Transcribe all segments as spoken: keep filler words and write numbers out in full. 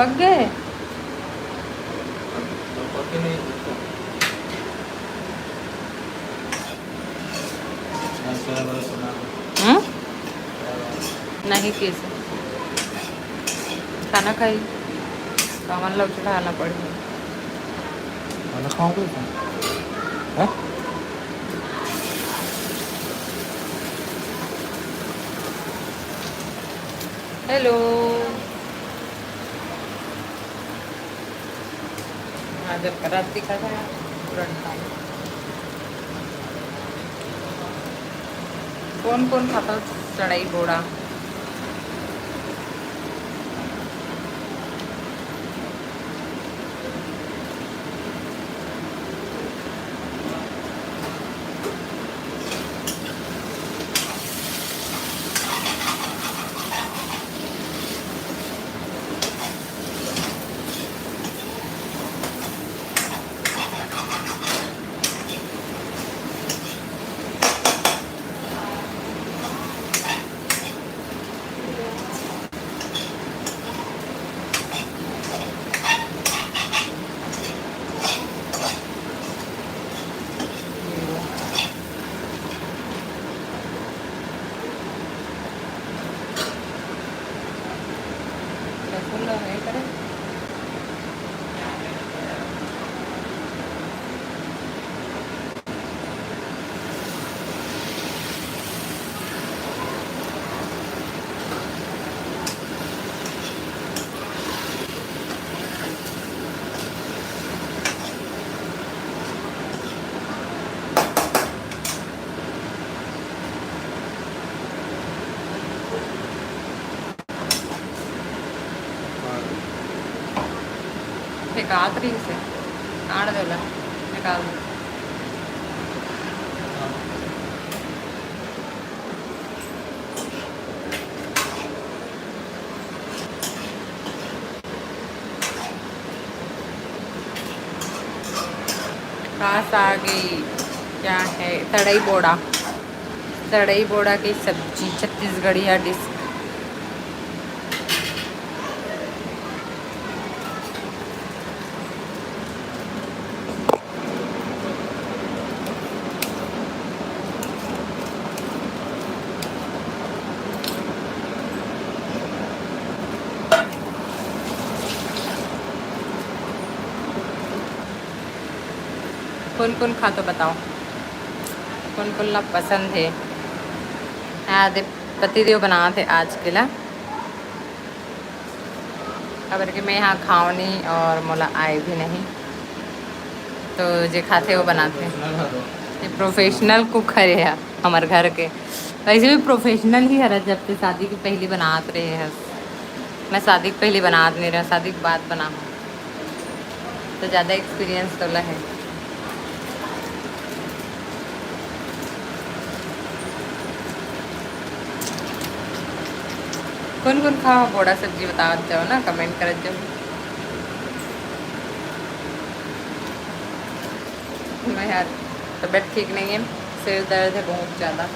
पक गए? हम्म? नहीं, कैसे? खाना खाई, सामान लोग चढ़ाना पड़ी। खाना खाओगे? हैं? हेलो। हाँ, जब रात दिखा था, तुरंत था। कौन कौन खाता चढ़ाई बोड़ा? फेंकात रहिस हे, काट देला, निकाल दे। पास आ गई। क्या है? तड़ई बोड़ा। तड़ई बोड़ा की सब्जी, छत्तीसगढ़िया डिश। कौन कौन खा तो बताओ, कौन कौन ला पसंद है? हाँ, दे पतिदेव बनात हे आज के ला, काबर कि मैं यहाँ खाओ नहीं और मोला आए भी नहीं, तो जे खाथे वो बनाथे। ये प्रोफेशनल कुक हरे हे हमर घर के। वैसे भी प्रोफेशनल ही हरा, जब से शादी के पहली बनात रहे हस। मैं शादी के पहली बनात नहीं रहा, शादी के बाद बना हूँ, तो ज़्यादा एक्सपीरियंस तोला है। कौन कौन खा बोड़ा सब्जी बतावत जाओ ना, कमेंट करत जाओ। मैं यार तबीयत ठीक नहीं है, सिर दर्द है बहुत ज़्यादा।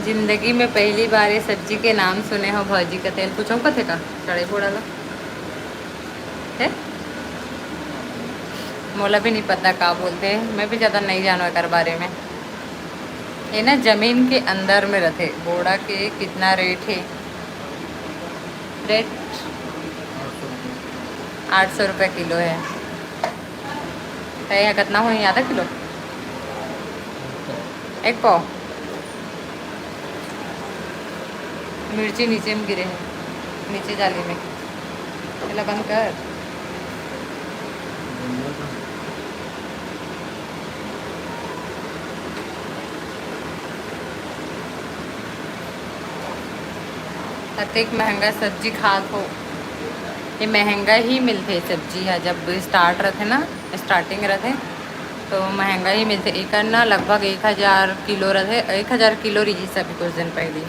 जिंदगी में पहली बार ये सब्जी के नाम सुने हो भौजी का तेल। पूछो कथे का चढ़े फोड़ा ला है? मोला भी नहीं पता का बोलते, मैं भी ज़्यादा नहीं जानो एकर बारे में। ये ना जमीन के अंदर में रहते। बोड़ा के कितना रेट है? रेट आठ सौ रुपये किलो है। तो यह कितना हो, आधा किलो? एक पाव। मिर्ची नीचे में गिरे हैं, नीचे जाली में। चला बंद कर। अतेक महंगा सब्जी खात हो, ये महंगा ही मिलथे सब्जी ह। जब स्टार्ट रहथे ना, स्टार्टिंग रहथे, तो महंगा ही मिलथे। एकर ना लगभग एक हज़ार किलो रहथे, एक हज़ार किलो रहिस अभी कुछ दिन पहले,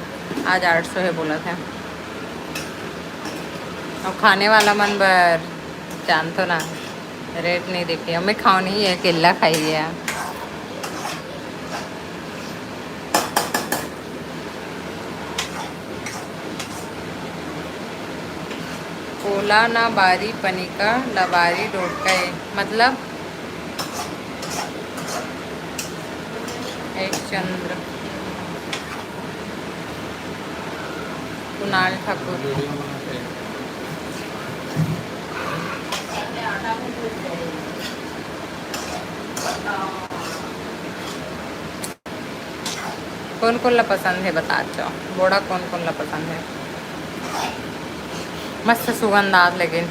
आज आठ सौ है बोलत हे। खाने वाला मन बर जानथो ना, रेट नहीं देखे। मैं खाओ नहीं है, अकेला खाई है। ओला ना बारी पनिका, लबारी डोटका ए। मतलब? एक चंद्र। कुणाल ठाकुर। कोन कोन ला पसंद हे, बता चो। बोड़ा कोन कोन ला पसंद हे? मस्त सुगंध आत लेकिन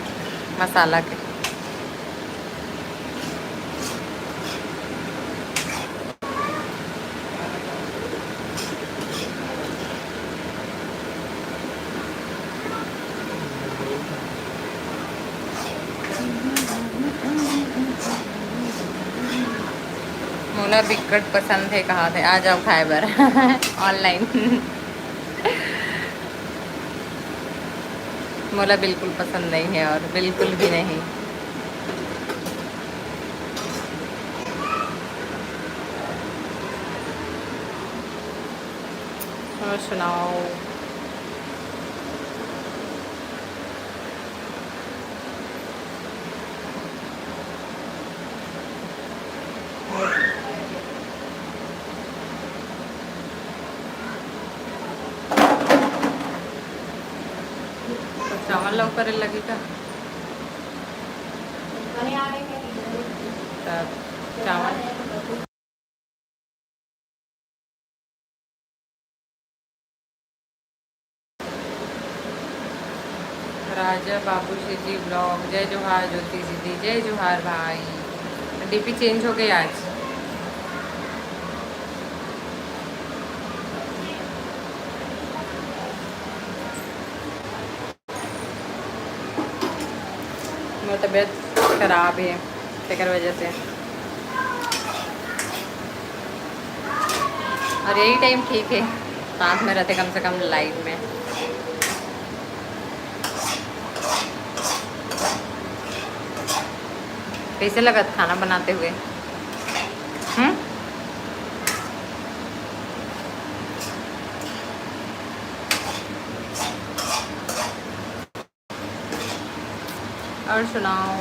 मसाला के। मोला बिकट पसंद हे, कहा थे आ जाओ खाए बर। ऑनलाइन। मोला बिल्कुल पसंद नहीं है और बिल्कुल भी नहीं। और सुनाओ। चावल ला ऊपर लगी का? तब चावल। राजा बाबू जी vlog, जय जोहार ज्योति दीदी, जय जोहार भाई। डीपी चेंज हो गई आज। मोर तबीयत खराब है, तेकर वजह से। और यही टाइम ठीक है, साथ में रहते कम से कम लाइव में। कैसे लगत खाना बनाते हुए? हम्म। और सुनाओ,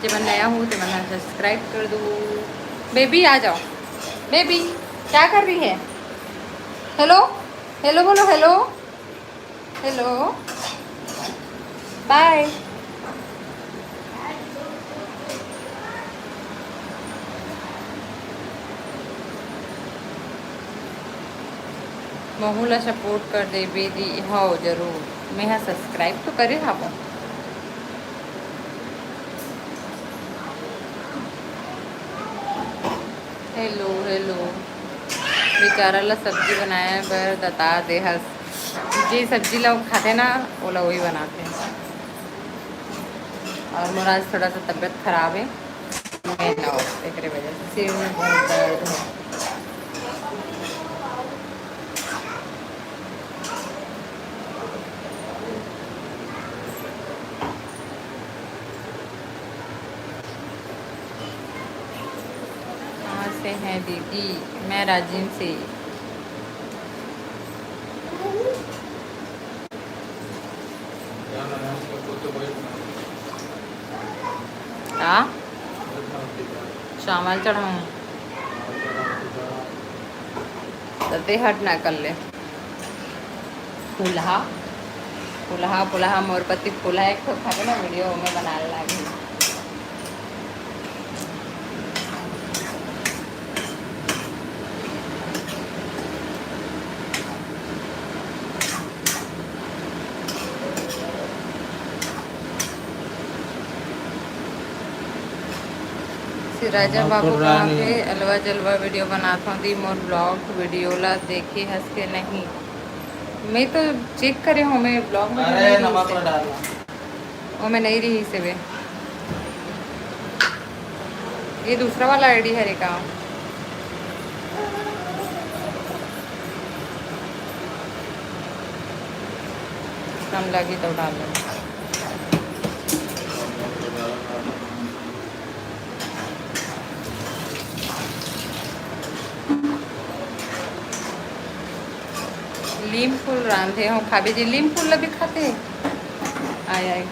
जे मन नया हो ते मन सब्सक्राइब कर दो। बेबी आ जाओ, बेबी क्या कर रही है? हेलो, हेलो बोलो, हेलो, हेलो, बाय। महू ला सपोर्ट कर देबे दी। हव जरूर, मेहा सब्सक्राइब तो करे हावो। Hello hello. बेचारा ला सब्जी बनाए बर दता दे हस। जे सब्जी ला खाथे ना, ओला वही बनाथे। और मोर आज थोड़ा सा तबीयत खराब है, मैं ना, एकरे वजह से सिर में बहुत दर्द है। कहाँ से हैं दीदी? मैं राजिम से। का? चावल चढ़ाऊँ? तो दे हट ना कर ले। फुलहा, फुलहा, फुलहा, मोर पति फुलहा एक ठो खाके ना वीडियो में बनाने लागी। श्री राजा बाबू कहाँ के? अलवा जलवा वीडियो बनात हूँ दी, मोर ब्लॉग वीडियो ला देखे हस के नहीं? मैं तो चेक करे हूँ, मैं ब्लॉग में अरे, नमक ला डालना। ओ, मैं नहीं रही से बे। ये दूसरा वाला आईडी हरे का? हम लगी तो डाल लेंगे। रांधे हो खाबे जी, लीम फूल ला भी खाते। आय, आय।